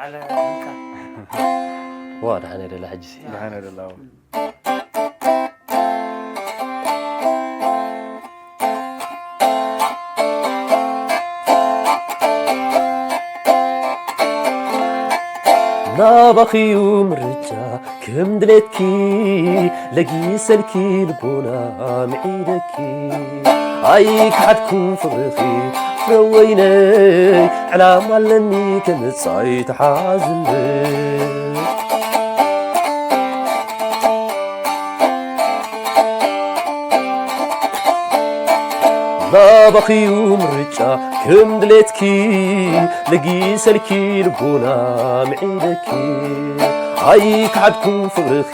ኣለ እንካ። ዋ ደሓን ደላ ሕጂ ደሓን ደላ ናባኺዩ ምርጫ ከም ድሌትኪ ለጊሰልኪ ልቦና ምዒደኪ ኣይከሓድኩን ፍቕርኺ ፍረወይነይ ዕላማ ኣለኒ ከምጻይ ተሓዝኒ ናባኺዩ ምርጫ ከም ድሌትኪ ለጊሰልኪ ልቦና ምዒደኪ ኣይከሓድኩን ፍቕርኺ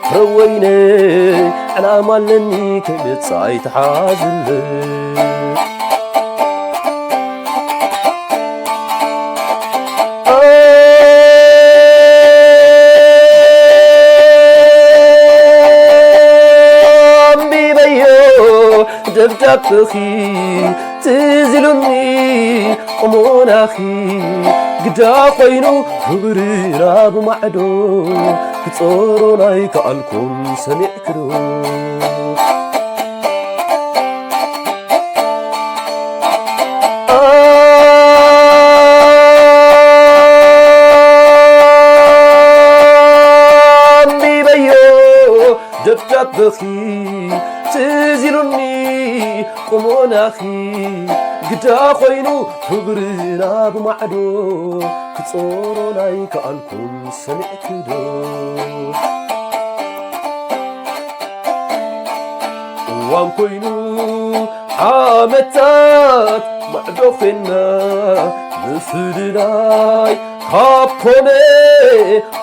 ፍረወይነይ ዕላማ ኣለኒ ከምጻይ ተሓዝኒ ኣንቢበዮ ደብዳብኺ ትዝ ኢሉኒ እሞናኺ ግዳ ኮይኑ ክብርና ብማዕዶ ክጾሮን ኣይከኣልኩም ሰሚዕክዶ ኣንቢበዮ ደብዳብኺ ትዝ ኢሉኒ ቁሞናኺ ግዳ ኮይኑ ክብርና ብማዕዶ ክጾሮን ኣይከኣልኩም ሰሚዕክዶ እዋን ኮይኑ ዓመታት ማዕዶ ኮይና ምፍልላይ ካብ ኮነ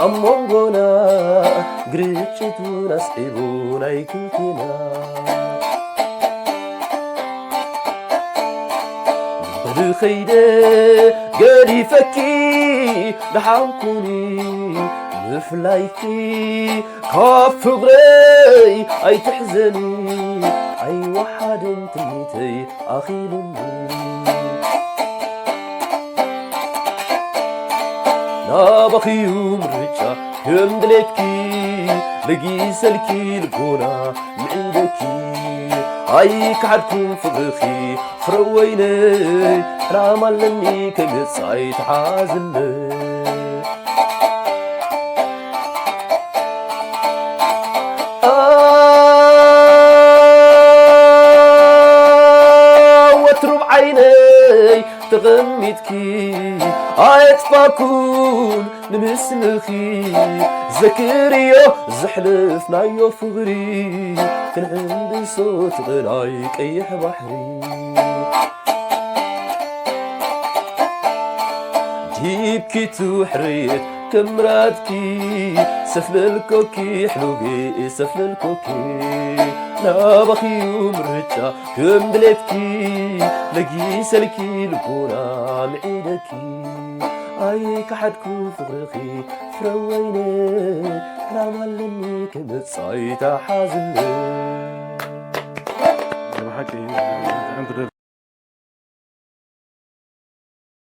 ኣብ መንጎና ግርጭት እውን ኣስዒቡ ናይ ክልቴና ብኸይደ ገዲፈኪ ደሓንኩኒ ምፍላይኪ ካብ ፍቕረይ ኣይትሕዘኒ ኣይወሓደን ትምኒተይ ኣኺሉኒ ናባኺዩ ምርጫ ከም ድሌትኪ ለጊሰልኪ ልቦና ምዒደኪ ኣይከሓድኩን ፍቕርኺ ፍረወይነይ ዕላማ ኣለኒ ከምጻይ ተሓዝኒ ወትሩ ብዓይነይ ተቐሚጥኪ ኣየጥፋኩን ንምስልኺ ዘክርዮ ዘሕለፍናዮ ፍቕሪ ክንሕንብሶ ትቕላይ ቀይሕ ባሕሪ ዲብኪቱ ሕርየት ከምራትኪ ሰፍለልኮኪ ሕሉጌ ሰፍለልኮኪ ናባኺዩ ምርጫ ከም ድሌትኪ ለጊሰልኪ ልቦና ምዒደኪ ኣይከሓድኩ ፍቕርኺ ፍረወይነ ዕላማ ኣለኒ ክመጻይ ተሓዝኒ ብሓቂ ጥዕምቲ ደርፊ